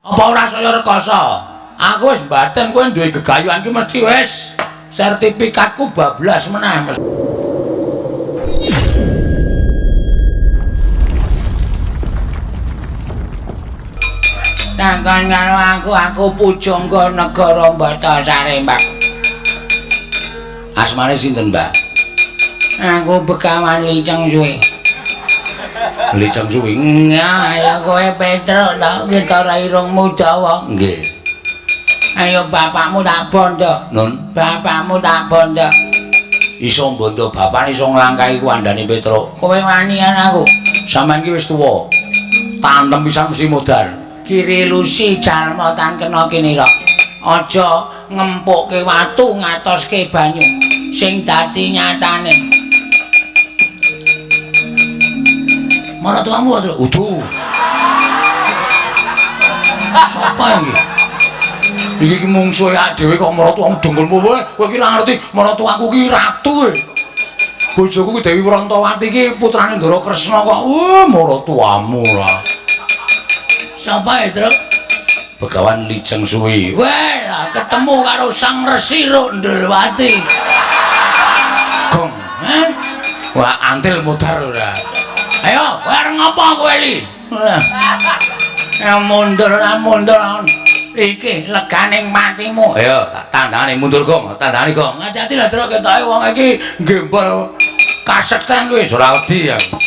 Apa ora saya rekoso? Aku wis batin kowe duwe gegayuhan ki mesti wis sertifikatku bablas meneh. Takon karo aku, aku pujangga negara Batasari, Mbak. Asmane sinten, Mbak? Aku Begawan Liceng Suwi. Liceng Suwi. Nah, ya kowe Petruk ta, ketara irungmu dawa. Nggih. Ayo bapakmu tak bondo. Nun, bapakmu tak bondo. Iso bondo bapakne iso nglangkahi kuwandane Petruk. Kowe wanian aku. Sampeyan ki wis tuwa. Tantem pisan mesti modar. Kiri lusi jalma tan kena kinira. Aja ngempukke watu ngatoske banyu sing dadi nyatane. Maratuamu wae udu. Sapa iki? Iki ki mungsuhe awake dhewe kok maratuamu dengkulmu kowe. Kowe ki ora ngerti maratuaku ki ratu e. Bojoku ki Dewi Wrantawati ki putrane Ndara Kresna kok. Maratuamu ora. Sapa e, Truk? Begawan Liceng Suwi. Weh, ketemu karo Sang Resi Rundulwati. Gong, eh? Wah, antil mudar ora. Ayo, kowe arep ngopo kowe li? Ya mundur ora mundur. Iki leganing patimu. Ayo, tak tandane mundur gong, tandane gong. Hati-hati lah, Truk, ketoke wong iki gembol kasekten wis ora wedi aku.